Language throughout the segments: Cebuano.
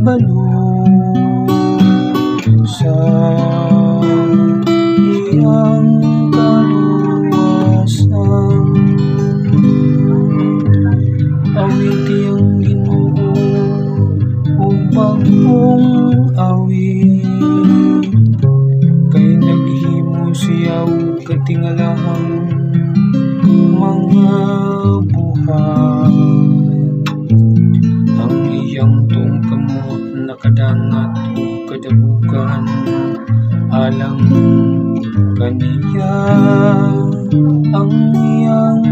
Nagpahibalo sa iyang kaluwasan. Awiti ang Ginoo og bag-ong awit, kay naghimo siya og katingalahang mga buhat. Ang iyang tuong kamot nakadangat og kadaugan alang kaniya, ang iyang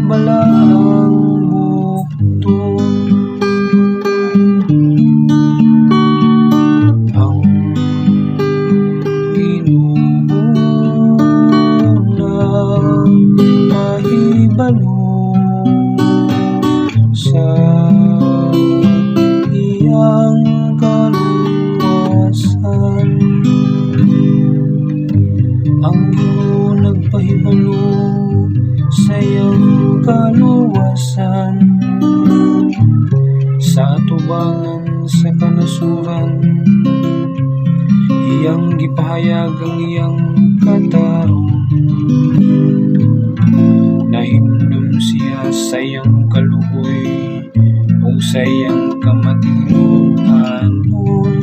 balaang bukton. Ang Ginoo nagpahibalo sa iyang kaluwasan. Ang Ginoo nagpahibalo sa iyang kaluwasan sa atubangan sa kanasuran. Iyang gipahayag ang iyang katarong. Nahinumdom siya sa iyang kaluoy ug sa iyang kamatinuod-anon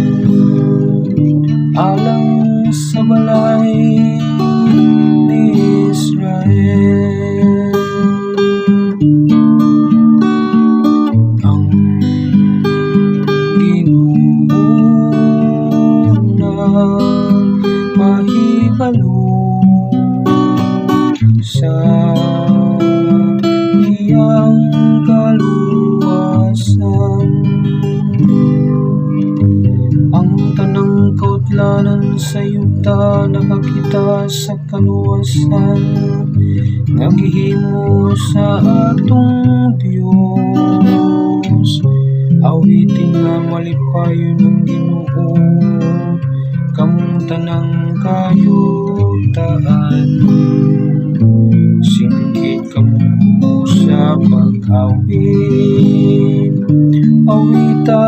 alang sa balay ni Israel. Ang Ginoo nagpahibalo sa iyang kaluwasan. Ang tanang kautlanan sa yuta nakakita sa kaluwasan nga gihimo sa atong Dios. Awiti nga malipayon ang Ginoo, kamong tanang kayutaan. Singkit kamo sa pag-awit, awita.